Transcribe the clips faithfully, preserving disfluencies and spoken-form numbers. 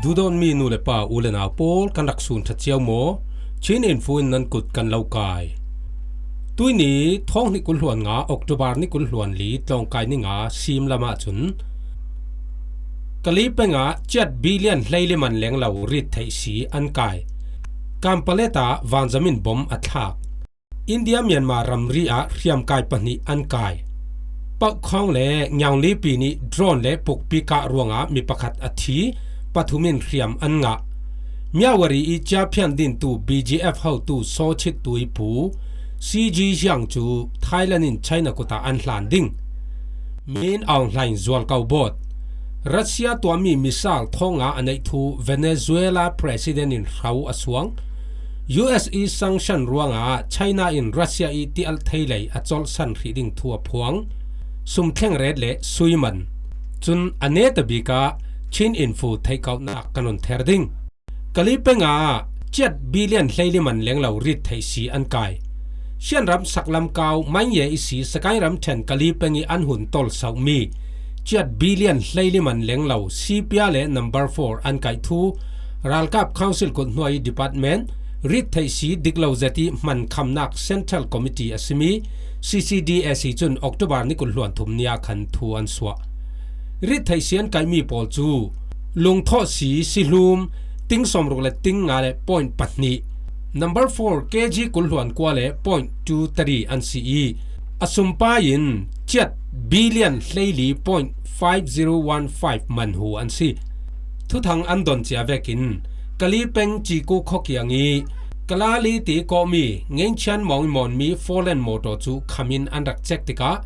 Duhdawtmi nu le pa, u le nau pawl, kan rak sun ṭha cio maw? Chin Info in nan kut kan lo kai. Tuini thawng hnih kul hluan nga, October ni kul hluan li, tlawngkai ni nga, sim lamah cun Kali peng ah ciat billion hleili man leng lo rit theih si an kai. Kampalet ah vanzam in bom a thlak. India Myanmar ramri ah hriamkai pahnih an kai. Paukhawng le Nyaungli pi nih drone le pukpi kah ruangah mi pakhat a thi, pathum in hriam an ngah. Myawaddy ih ciaphian dintu B G F hotu Sawchit Tuipu, C G Zhiang cu Thailand in China kut ah an hlan ding. Min Aung Hlaing zualko bawt. Russia tuahmi missile thawng nga a neih thu Venezuela President in hro a suang. U S ih sanction ruangah China in Russia ih tialh thei lei a colhsan hrih ding thu a phuang. Sum thleng ret le sui man. Cun a netabik ah Chin Info theihkauhnak kan run ther ding. Kali peng ah ciat billion hleili man leng lo rit theih si an kai. Shan ram saklam kau Manye ih si Sagaing ramṭhen Kali peng ih an hun tolsauhmi ciat billion hleili man leng lo C P R le number four an kaih thu ralkap council kut hnuai ih department rit theih si dik lo zet ih hman khamnak Central Committee a simi C C D A C cun October ni kul hluan thum ni ah khan thu an suah. Rit theih si an kaihmi pawl cu lungthawh si, sihlum, ting sawmruk le ting nga le point pahnih, number four K G kul hluan kua le point two three an si ih a sumpai in ciat billion hleili point five zero one five man hu an si. Thuthang an don cia vekin Kali peng Ciku khuakiang ih Kalali ti kawhmi Ngengchian Mawng ih mawnmi four lane motor cu kham in an rak cek tikah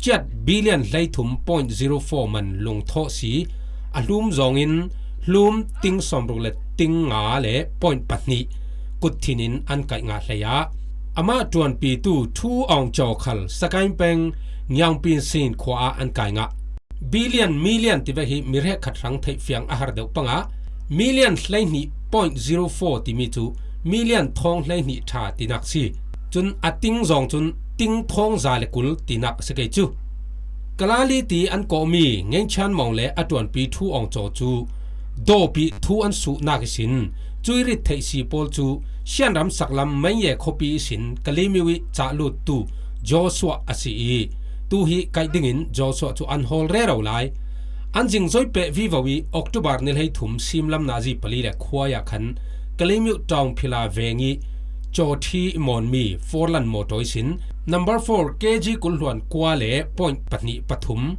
ciat billion hleithum point zero four man lungthawh si, a hlum zawngin hlum ting sawmruk le ting nga le point pahnih kut thin in an kaih ngah hlei ah amah ṭuanpitu Thu Aung Caw khal Sagaing peng Nyaungpin Sin khua ah an kai ngah. Billion, million tivek hi mi hrekkhat hrang theih fiang a har deuh pangah million hleihnih point zero four timi cu million thawng hleihnih ṭha tinak si. Cun a ting zawng cun ting thawng za le kul tinak a si kei cu. Kalali ti an kawhmi Ngengchian Mawng le a ṭuanpi Thu Aung Caw cu dawpih thu an suhnak ihsin cuih rit theih si pawl cu Shan ram saklam Manye khuapi ihsin Kalimyo ih cahluttu Joshua a si ih tu hi kaih dingin Joshua cu an hawl rero lai. An zingzoi peh vivo ih October ni hleithum simlam nazi pali le khuai ah khan Kalimyo Taungphila veng ih Cawthi ih mawnmi four lane motor ihsin number four K G kul hluan kua le point pahnih pathum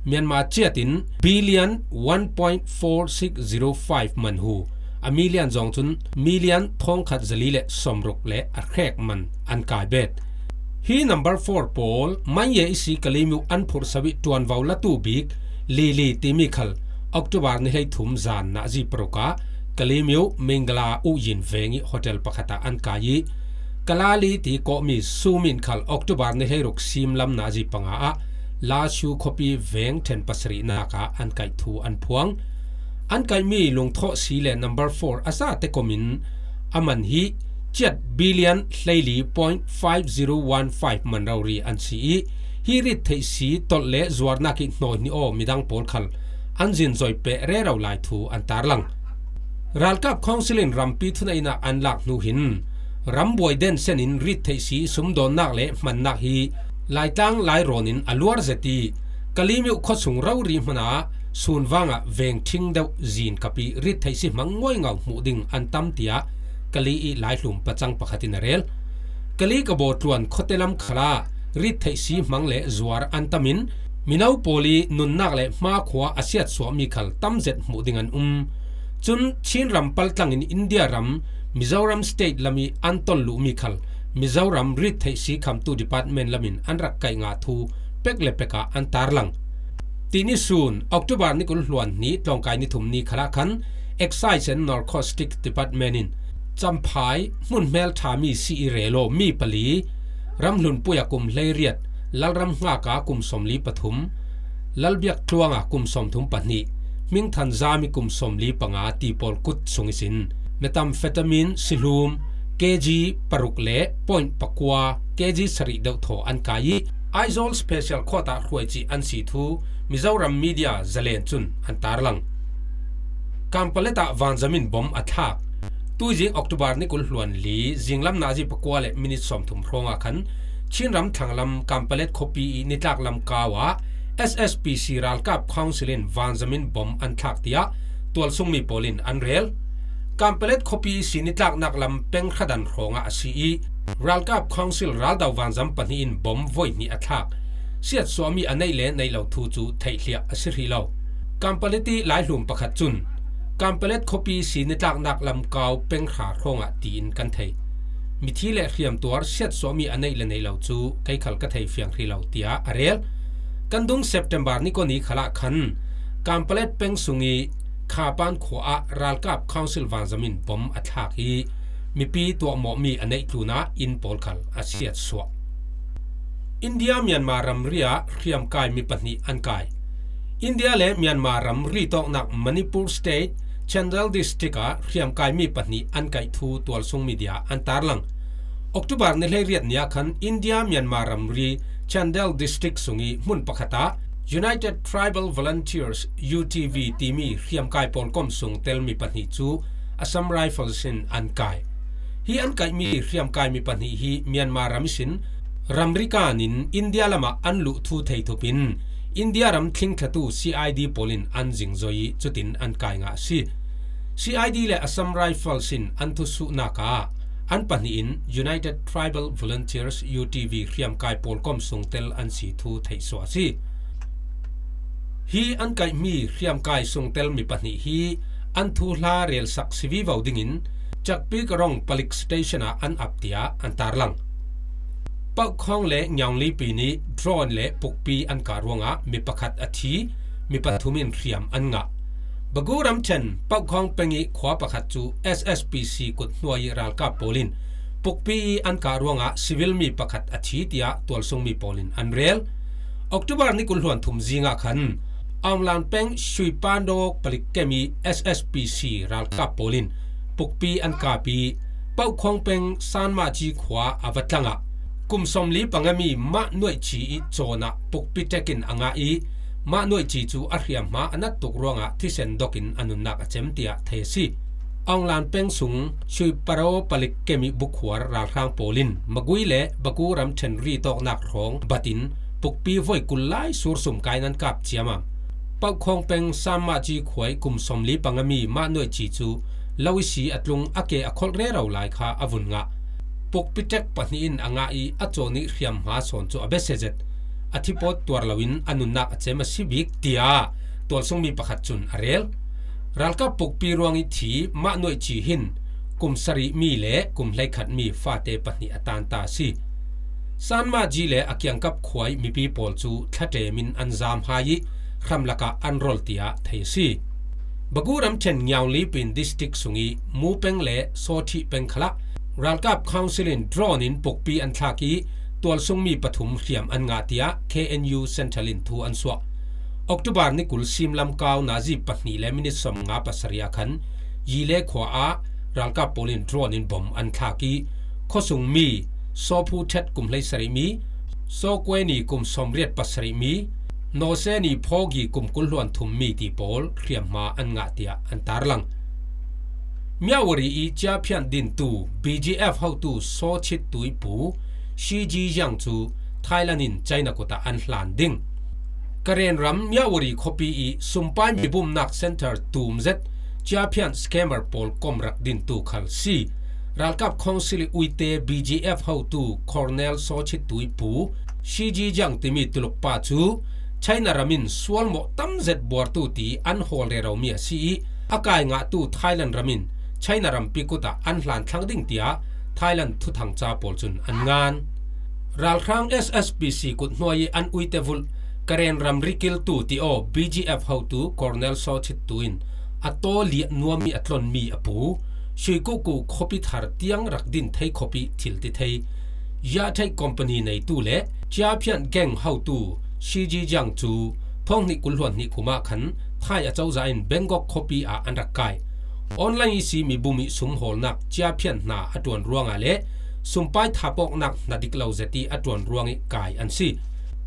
Myanmar ciat in billion one point four six zero five man hu, a million zawng cun million thawngkhat zali le sawmruk le a hrek man an kai bet. Hi number four pawl Manye ih si Kalimyo an phurhso ih ṭuanvo latu bik Lili timi khal October ni hleithum zan nazi paruk ah Kalimyo Mingala Uyin veng ih hotel pakhat ah an kai ih Kalali ti kawhmi Sumin khal October ni hleiruk simlam nazi panga ah Lashu khuapi veng ṭhen pasarihnak ah an kaih thu an phuang. An kaihmi lungthawh si le number four a zate komin a man hi ciat billion hleili point five zero one five man rori an si ih hi rit theih si tolh le zuarnak ih hnawi hnih aw midang pawl khal an zinzoi peh rero lai thu an tarlang. Ralkap council in rampi thuneihnak an lak hnu hin rambuai den sen in rit theih si sumdawnnak le hmannak hi Laitlang Lairawn in a luar zet ih Kalimyo khuasung rori hmanah sunvang ah veng ṭhing deuh zin kap ih rit theih si hmang nguaingau hmuh ding an tam, tiah Kali ih laihlum pacang pakhat in a rel. Kali Kabaw tluan khuate lam khalah rit theih si hmang le zuar an tam in mino pawl ih nunnak le hmakhua a siatsuahmi khal tam zet hmuh ding an um. Cun Chin ram paltlang in India ram Mizoram state lam ih an ton luhmi khal Mizoram rit theih si khamtu department lam in an rak kaih ngah thu pek le pek ah an tarlang. Tini sun October ni kul hluan hnih tlawngkai ni thum ni khalah khan Excise and Narcotics Department in Champhai hmunhmel ṭhami si ih relo mi pali, Ramhlun pui ah kum hleiriat, Lalram hngak ah kum sawmli pathum, Lalbiak tluang ah kum sawmthum pahnih, Hmingthan zam ih kum sawmli panga ti pawl kut sung ihsin methamphetamine sihlum K G paruk le point pakua K G sarih deuh thaw an kai ih Aizawl Special Court ah hruai cih an si thu Mizoram media zalen cun an tarlang. Kanpalet ah vanzam in bom a thlak. Tuizing October ni kul hluan li zinglam nazi pakua le minit sawmthum hrawngah khan Chinram thlanglam Kanpalet khuapi i nitlak lam kau ah S S P C ralkap council in vanzam in bom an thlak tiah tualsung mi pawl in an rel. Kanpalet khuapi i si nitlaknak lam peng hradan hrawngah a si i ralkap council raldau vanzam pahnih in bom voi hnih a thlak. Siatsuahmi a neih le neih lo thu cu theihhliah a si hrih lo. Kanpalet i laihlum pakhat cun Kanpalet khuapi si nitlaknak lam kau peng hra hrawngah tiin kan thei. Mithi le hriamtuar siatsuahmi a neih le neih lo cu kei khal ka thei fiang hrih lo, tiah a rel. Kan dung September ni kua ni khalah khan Kanpalet peng sung i Khapan khua ah ralkap council vanzam in bom a thlak i mipi tuahmawhmi a neih tlunah inn pawl khal a siatsuah. India Myanmar ramri ah hriamkai mi pahnih an kai. India le Myanmar ramri tawknak Manipur State, Chandel District ah hriamkai mi pahnih an kaih thu tualsung media an tarlang. October ni hleiriat ni ah khan India Myanmar ramri Chandel District sung i hmun pakhat ah United Tribal Volunteers, U T V, timi hriamkai pawlkom sung tel mi pahnih cu Assam Rifles in an kai. Hi an kaihmi hriamkai mi pahnih hi Myanmar ram ihsin ramri kan in India lamah an luh thu thei thup in India ram thlingthlatu C I D pawl in an zingzoi i cutin an kai ngah a si. C I D le Assam Rifles in an thusuhnak ah an pahnih in United Tribal Volunteers, U T V, hriamkai pawlkom sung tel an si thu theihsuah a si. Hi an kaihmi hriamkai sungtel mi pahnih hi an thuhla relsak si vivo dingin Chakpikarong Palik Station ah an ap tiah an tarlang. Paukhawng le Nyaungli pin i drone le pukpi an kah ruangah mi pakhat a thi, mi pathum in hriam an ngah. Bagu ramṭhen Paukhawng peng i khua pakhat cu S S P C kut hnuai i ralkap pawl in pukpi i an kah ruangah civil mi pakhat a thi tiah tualsung mi pawl in an rel. October ni kul hluan thum zingah khan Aunglan peng Suipandok palik kem i S S P C ralkap pawl in pukpi an kap i Paukhawng peng Sanmahci khua a va tlangah kum sawmli panga mi Mah Nuaih Ci i cawn ah pukpi ṭek in a ngah i Mah Nuaih Ci cu a hriamhma a nat tuk ruangah thisen dok in a nunnak a cem tiah thei a si. Aunglan peng sung Suiparo palik kem i bukhuar ralhrang pawl in Magui le Baku ramṭhen ri tawknak hrawng bat in pukpi voi kul lai sursum kai in an kap ciamam. Paukhawng peng Sanmahci khua i kum sawmli panga mi Mah Nuaih Ci cu lo i si a tlung a ke a kholh rero lai kha a vun ngah. Pukpi ṭek pahnih in a ngah i a cawn i hriamhma sawn cu a besia zet. A thipawt tuar loin a nunnak a cem a si bik, tiah tualsung mi pakhat cun a rel. Ralkap pukpi ruang i thi Mah Nuaih Ci hin kum sarih mi le kum hleikhat mi fate pahnih a tanta a si. Sanmahci le a kiangkap khua i mipi pawl cu thlaṭem in an zamhai i hram lakah an rol tiah thei a si. Bagu ramṭhen Nyaungli pin district sung i Mu peng le Sawṭhih peng khalah ralkap council in drone in pukpi an thlak i tualsung mi pathum hriam an ngah tiah K N U Central in thu an suah. October ni kul simlam kau nazi pahnih le minit sawmnga pasarih ah khan Yile khua ah ralkap pawl in drone in bom an thlak i khuasung mi Sawphu Ṭhet kum hleisarih mi, Sawkuaini kum sawmriat pasarih mi, Nawseni Phawgi kum kul hluan thum mi ti pawl hriamhma an ngah tiah an tarlang. Myawaddy i ciaphian dintu B G F hotu Sawchit Tui pu Shi Ji Yang cu Thailand in China kut ah an hlan ding. Karen ram Myawaddy khuapi i sumpai mibumnak center tum zet ciaphian scammer pawl kom rak dintu khal si. Ralkap council i uite B G F hotu Colonel Sawchit Tui pu Shi Ji Yang timi tuluk pa cu China ram in sualmawh tam zet buartu ti an hawl rero mi a si i a kai ngahtu Thailand ram in China rampi kut ah an hlan thlang ding tiah Thailand thuthangca pawl cun an ngan. Ralhrang S S P C kut hnuai i an uite vulh Karen ram rikiltu ti aw B G F hotu Colonel Sawchit Tui in a taw liah nuam i a tlonmi a pu Suikuku khuapi thar tiang rak din thei khawpi thil ti thei Yathei company neitu le ciaphian gang hotu Shi Ji Yang cu thawng hnih kul hluan hnih kum ah khan Thai acozah in Bangkok khuapi ah an rak kai. Online i si mibum i sumhawlnak ciaphian hna a ṭuan ruangah le sumpai thapawknak hna dik lo zet i a ṭuan ruang i kai an si.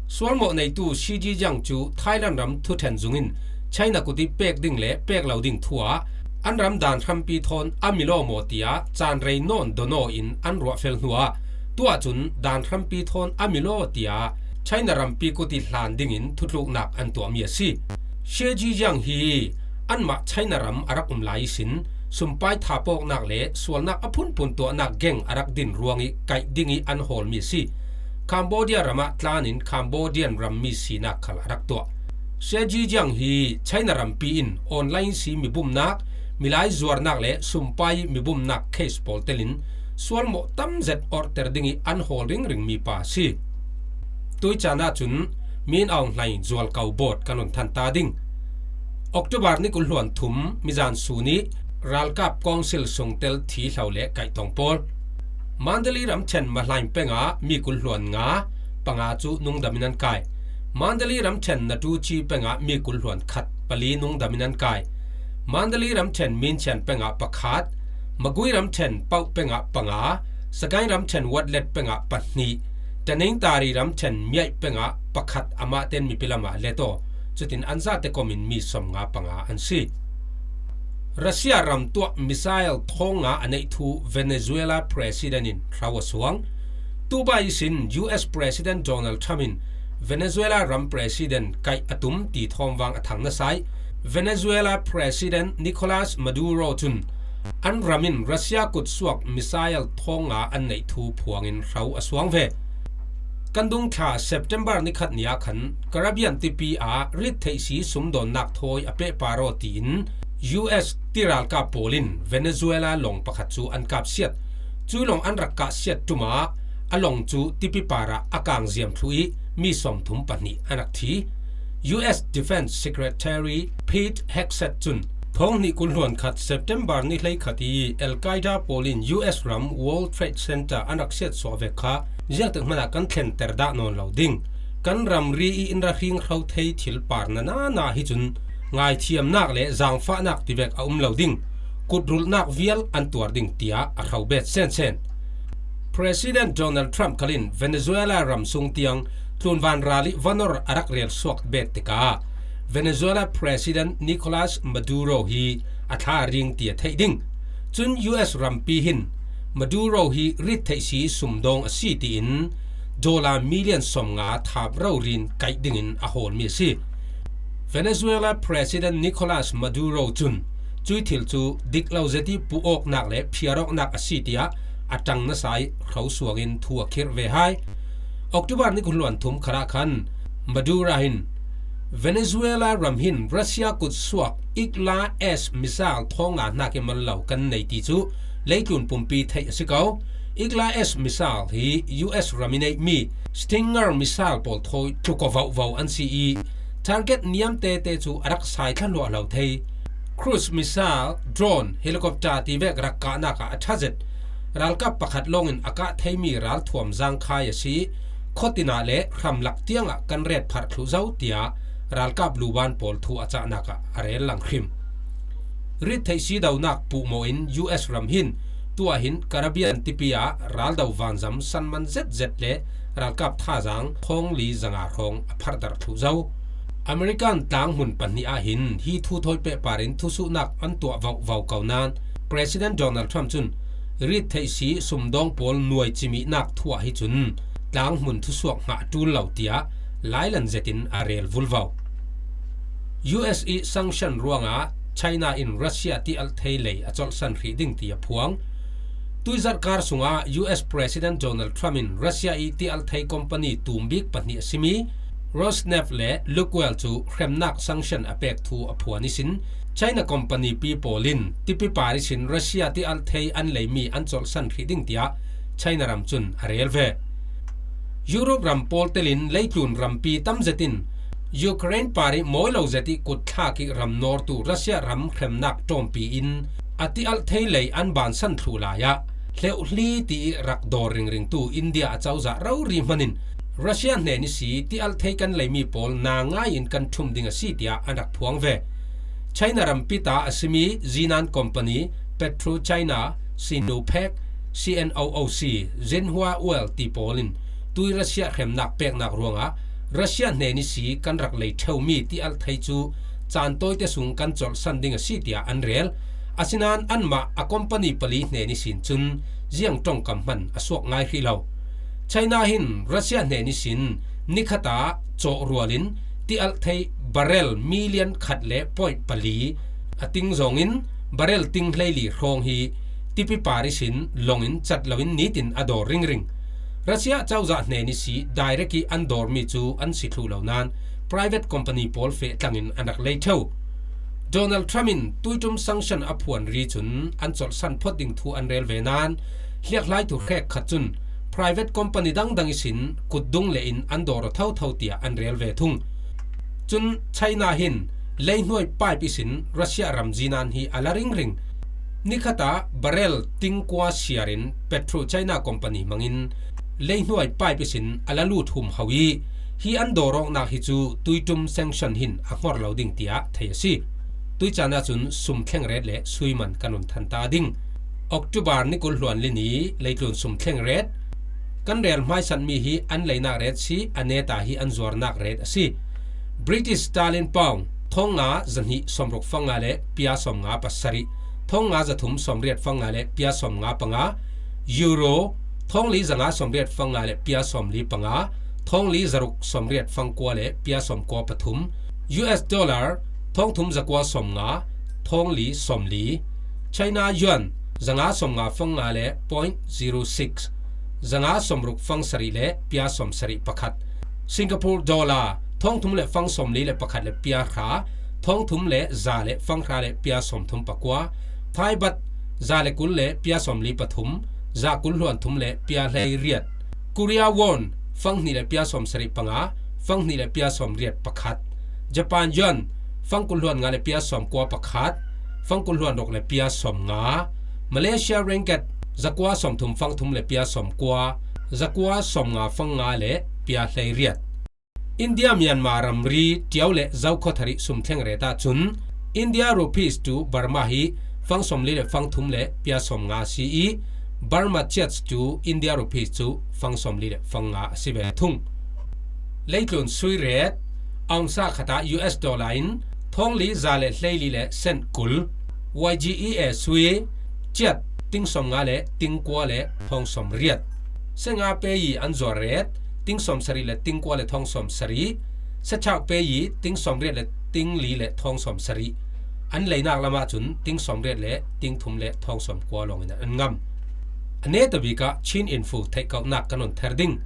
Sualmawh neitu Shi Ji Yang cu Thailand ram thuṭhen zung in China kut ih pek ding le pek lo ding thu ah an ram dan hrampi thawn a mi law maw tia caan rei nawn daw naw in an ruah fel hnuah, tuah cun dan hrampi thawn a mi law tia China rampi kut ih hlan dingin thutluknak an tuahmi a si. Xie Zhijiang hi anmah China ram a rak um lai ihsin sumpai thapawknak le sualnak a phunphun tuahnak geng a rak din ruangih kaih dingih an hawlmi a si. Cambodia ramah tlanin Cambodian rammi sinak khal a rak tuah. Xie Zhijiang hi China rampi in online si mibumnak, milai zuarnak le sumpai mibumnak case pawl telin sualmawh tamzet orter dingih an hawl ringring mipa a si. Tuican ahcun Min Aung Hlaing zualko bawt kan run than ta ding. October ni kul hluan thum mizan sun ih ralkap council sungtel thi hlo le kaihtong pawl. Mandalay ramṭhen Mahlain pengah mi kul hluan nga, panga cu nungdam in an kai. Mandalay ramṭhen Natuchi pengah mi kul hluan khat, pali nungdam in an kai. Mandalay ramṭhen Minchian pengah pakhat, Magway ramṭhen Pauh pengah panga, Sagaing ramṭhen Watlet pengah pahnih, Tanintari ramṭhen Miaih pengah pakhat amah ten mipi lamah let aw. Cutin an zate komin mi sawmnga panga an si. Russia ram tuah missile thawng nga a neih thu Venezuela President in hro a suang. Tuba ihsin U S President Donald Trump in Venezuela ram President kaih a tum ti thawmvang a thang nasa ih Venezuela President Nicolas Maduro cun an ram in Russia kut suak missile thawng nga an neih thu phuangin hro a suang ve. Kan dungthla September ni khat ni ah khan Caribbean tipi ah rittheihsi sumdawnnak thawi a pehpar aw tiin U S tiralkap pawl in Venezuela lawng pakhat cu an kapsiat. Cui lawng an rak kahsiat ṭum ah a lawng cu tipi parah a kangziam thluh ih mi sawmthum pahnih an rak thi. U S Defense Secretary Pete Hegseth cun thawng hnih kul hluan khat September ni hleikhat ih Al Qaeda pawl in U S ram World Trade Center an rak siatsuah vek kha ziangtik hmanah kan thlenter dah nawn lo ding. Kan ramri ih in ra hringhro thei thil par nana hi cun ngaithiamnak le zaangfahnak tivek a um lo ding. Kutrulhnak vial an tuar ding tiah a hro bet sensen. President Donald Trump khal in Venezuela ram sung tiang tlunvan ral ih vanor a rak rel suak bet tikah Venezuela President Nicolas Maduro hi a thla a ring ti a theih ding. Cun U S rampi hin Maduro hi rittheihsi sumdawng a si tiin dollar million sawmnga thap rori in kaih dingin a hawlmi a si. Venezuela President Nicolas Maduro cun cui thil cu dik lo zet ih puh awknak le phiar awknak a si tiah a ṭang nasa ih hro suangin thu a khirh ve hai. October ni kul hluan thum khalah khan Maduro hin Venezuela ram hin Russia kut suak Igla S missile thawng nga hnak ih mal lo kan nei ti cu leitlun pumpi theih a si ko. Igla S missile hi U S ram ih neihmi Stinger missile pawl thawi tluk aw vovo an si ih target niam tete cu a rak sai thla hluahlo thei. Cruise missile, drone, helicopter tivek rak kahnak ah a ṭha zet. Ralkap pakhat lawngin a kah theimi ralthuam zangkhai a si ih khuatinah le hramlak tiangah kan ret pharh thluh zo, tiah ralkap luban pawl thu a cahnak ah a rel lang hrim. Rittheihsi donak puhmawh in U S ram hin tuah hin Caribbean tipi ah raldo vanzam sanman zetzet le ralkap thazang khawngli zanga hrawng a pharhdarh thluh zo. American tlanghmun pahnih ah hin hi thu thawi pehpar in thusuhnak an tuah vovo ko nain President Donald Trump cun rittheihsi sumdawng pawl nuai cimihnak thu ah hi cun tlanghmun thusuak hngah ṭul lo tiah lailan zetin a rel vulvo. U S ih sanction ruangah China in Russia tialh thei lei a colhsan hrih ding ti a phuang. Tuizarh kar sungah U S President Donald Trump in Russia ih tialh thei company tumbik pahnih a simi Rosneft le Lukoil cu hremnak sanction a pek thu a phuan ihsin China company pi pawl in tipi par ihsin Russia tialh thei an leimi an colhsan hrih ding tiah China ram cun a rel ve. Europe ram pawl telin leitlun rampi tam zetin Ukraine par ih mawi lo zet ih kutthlak ih ram nawrtu Russia ram hremnak ṭawmpi in a tialh thei lei an bansan thluh lai ah hleuhhli ti ih rak dawr ringringtu India a cozah rori hman in Russia hnen ihsi tialh thei kan leimi pawl na ngai in kan ṭhum ding a si tiah an rak phuang ve. China rampi ta a simi zinan company PetroChina, Sinopec, C N O O C, Xinhua Oil ti pawl in tui Russia hremnak peknak ruangah Russia hnen ihsi kan rak lei ṭheumi tialh thei cu caan tawite sung kan colhsan ding a si tia an rel. Asinan anmah a company pali hnen ihsin cun ziang ṭongkam hman a suak ngai hrih lo. China hin Russia hnen ihsin nikhat ah cawh rualin tialh thei barrel million khat le point pali a ting zawngin barrel ting hleili hrawng hi tipi par ihsin lawngin cat loin nitin a dawr ringring. Russia cozah hnen ihsi direct ih an dawrmi cu an si thluh lo nain private company pawl feh tlangin an rak lei ṭheu. Donald Trump in tuiṭum sanction a phuan ri cun an colhsan phawt ding thu an rel ve nain hliakhlai thu hrek khat cun private company dangdang ihsin kutdung le in an dawr aw thotho tiah an rel ve thung. Cun China hin leihnuai pipe ihsin Russia ram zinan hi a la ringring. Nikhat ah barrel tingkua siarin Petro China company hmangin leihnuai pipe ihsin a la lut humho ih hi an dawr awknak hi cu tuiṭum sanction hin a hngor lo ding tiah thei a si. Tuicaan ahcun sum thleng ret le sui man kan run than ta ding. October ni kul hluan li ni leitlun sum thleng ret kan rel hmaisatmi hi an leinak ret si, a neta hi an zuarnak ret a si. British Sterling Pound thong nga zahnih sawmruk fang nga le pia sawm nga pasarih, thong nga zathum sawmriat fang nga le pia sawm nga panga, Euro thong li zanga sawmriat fang nga le pia sawm li panga, thong li zaruk sawmriat fang kua le pia sawm kua pathum, U S dollar thong thum zakua sawm nga, thong li sawm li, China yuan zanga sawm nga fang nga le point zero six, zanga sawmruk fang sarih le pia sawm sarih pakhat, Singapore dollar thong thum le fang sawm li le pakhat le pia hra, thong thum le za le fang hra le pia sawm thum pakua, Thai baht za le kul le pia sawm li pathum, za kul hluan thum le pia hlei riat, Korea won fang hnih le pia sawm sarih panga, fang hnih le pia sawm riat pakhat, Japan yuan fang kul hluan nga le pia sawm kua pakhat, fang kul hluan ruk le pia sawm nga, Malaysia ringgit zakua sawm thum fang thum le pia sawm kua, zakua sawm nga fang nga le pia hlei riat. India Myanmar ramri ṭio le zokhawthar ih sum thleng ret ahcun India rupees to Burma hi fang sawm li le fang thum le pia sawm nga a si ih Burma kyat to India rupees cu fang sawm li le fang nga a si ve thung. Leitlun sui ret, ounce khat ah U S dollar in thong li za le hlei li le sent kul, Y G E A sui kyat ting sawm nga le ting kua le thong sawm riat. Seng a pei an zuar ret, ting sawm sarih le ting kua le thong sawm sarih. Sechau pei ting sawm riat le ting li le thong sawm sarih. An leinak lam ahcun ting sawm riat le ting thum le thong sawm kua lawngin an ngam. A netabik ah Chin Info theihkauhnak kan run ther ding.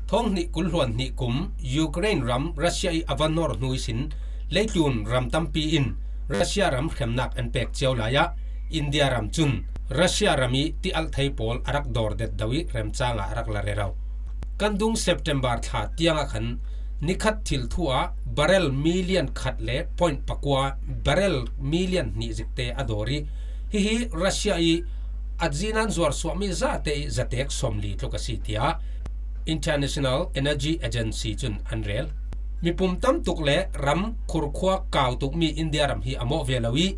Thong hnih kul hluan hnih kum Ukraine ram Russia ih a va nor hnu ihsin leitlun ram tampi in Russia ram hremnak an pek cio lai ah India ram cun Russia ram ih tialh thei pawl a rak dawr detdo ih remcang ah a rak la rero. Kan dung September thla tiang ah khan nikhat thil thu ah barrel million khat le point pakua, barrel million hnih zikte a dawr ih hihi Russia ih a zinan zuar suahmi zate ih zatek sawmli tluk a si tiah International Energy Agency cun an rel. Mipum tam tuk le ram khurkhua kau tukmi India ram hi a mawh ve lo ih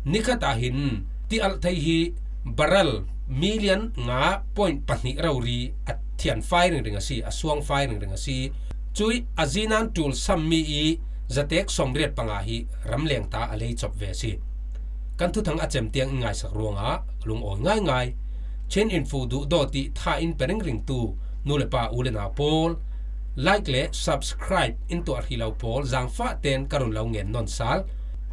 nikhat ah hin tialh thei hi barrel million nga point pahnih rori a thianfai ringring a si, a suangfai ringring a si. Cuih a zinan ṭul sammi ih zatek sawmriat panga hi ramleng ta a lei cop ve a si. Kan thuthang a cem tiang in ngaisak ruangah lungawi ngaingai. Chin Info duhdawt ih tha in pe ringringtu nu le pa u le nau pawl, like le subscribe in tuah hrih lo pawl zaangfah tein ka run lo ngen nawn sal.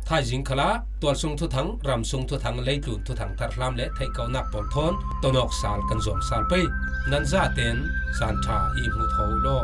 Thaizing khalah tualsung thuthang, ramsung thuthang, leitlun thuthang tharhlam le theihkauhnak pawl thawn tonawk sal kan zuam sal pei. Nan zatein zan ṭha ih hmuh tho law.